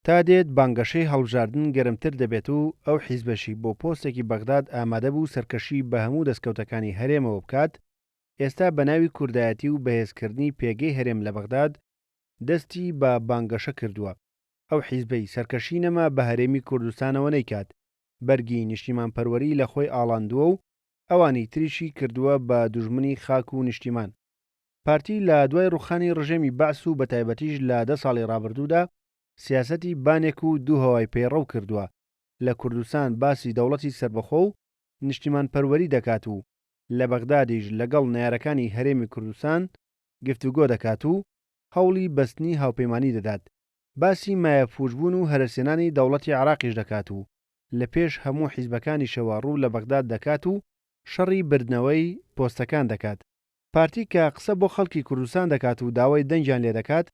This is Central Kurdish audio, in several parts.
تا دێت بانگەشەی هەڵبژاردن گەرمتر دەبێت و ئەو حیزبەشی بۆ پۆستێکی بەغداد ئامادەبوو سەرکەشی بە هەموو دەستکەوتەکانی هەرێمەوە بکات، ئێستا بە ناوی کوردایەتی و بەهێزکردنی پێگەی هەرێم لە بەغداد دەستی بە بانگەشە کردووە. ئەو حیزبەی سەرکەشی نەما بە هەرێمی کوردستانەوە نەیکات، بەرگی نیشتیمانپەروەری لە خۆی ئاڵاندووە و ئەوانی تریشی کردووە بە دوژمنی خاک و نیشتیمان. پارتی لە دوای ڕوخانی ڕژێمی بەعس و بەتایبەتیش لە دە ساڵی ڕابردوودا سیاسەتی بانێک و دوو هەوای پەیڕەو کردووە، لە کوردستان باسی دەوڵەتی سەربەخۆ و نیشتیمانپەروەری دەکات و لە بەغدادیش لەگەڵ نەیارەکانی هەرێمی کوردستان گفتوگۆ دەکات و هەوڵی بەستنی هاوپەیمانی دەدات، باسی مایەپووچبوون و هەرەسهێنانی دەوڵەتی عێراقیش دەکات و لە پێش هەموو حیزبەکانیشەوە ڕوو لە بەغداد دەکات و شەڕی بردنەوەی پۆستەکان دەکات. پارتی کە قسە بۆ خەڵکی کوردستان دەکات و داوای دەنگیان لێدەکات،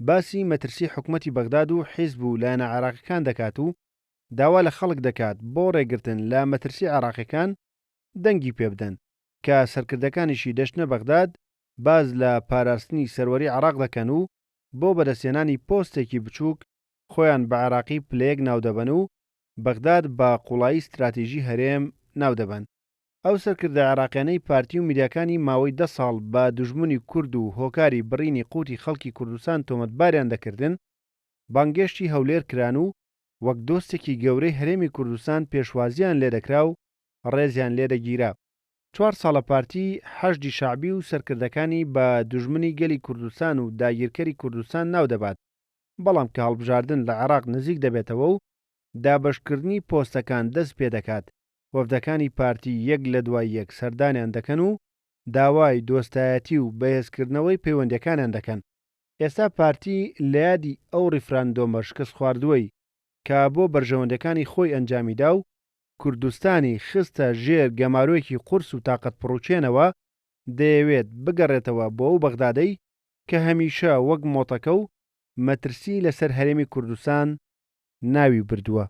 باسی مەترسی حکومەتی بەغداد و حیزب و لایەنە عێراقیەکان دەکات و داوا لە خەڵک دەکات بۆ ڕێگرتن لە مەترسی عێراقیەکان دەنگی پێبدەن، کە سەرکردەکانیشی دەچنە بەغداد باس لە پاراستنی سەروەری عێراق دەکەن و بۆ بەدەستهێنانی پۆستێکی بچووک خۆیان بە عێراقی پلەیەک ناودەبەن و بەغداد بە قوڵایی ستراتیژی هەرێم ناودەبەن. ئەو سەرکردە عێراقیانەی پارتی و میدیاکانی ماوەی دە ساڵ بە دوژمنی کورد و هۆکاری بڕینی قوتی خەڵکی کوردستان تۆمەتباریان دەکردن، بانگێشتی هەولێر کران و وەک دۆستێکی گەورەی هەرێمی کوردستان پێشوازییان لێدەکرا و ڕێزیان لێدەگیرا. چوار ساڵە پارتی، حەشدی شەعبی و سەرکردەکانی بە دوژمنی گەلی کوردستان و داگیرکەری کوردستان ناودەبات، بەڵام کە هەڵبژاردن لە عێراق نزیک دەبێتەوە و دابەشکردنی پۆستەکان دەست پێدەکات، وەفدەکانی پارتی یەک لە دوای یەک سەردانیان دەکەن و داوای دۆستایەتی و بەهێزکردنەوەی پەیوەندیەکانیان دەکەن. ئێستا پارتی لە یادی ئەو ڕیفراندۆمە شکستخواردووەی کە بۆ بەرژەوەندیەکانی خۆی ئەنجامیدا و کوردستانی خستە ژێر گەمارۆیەکی قورس و تاقەتپڕوکێنەوە، دەیەوێت بگەڕێتەوە بۆ ئەو بەغدادەی کە هەمیشە وەک مۆتەکە و مەترسی لەسەر هەرێمی کوردستان ناوی بردووە.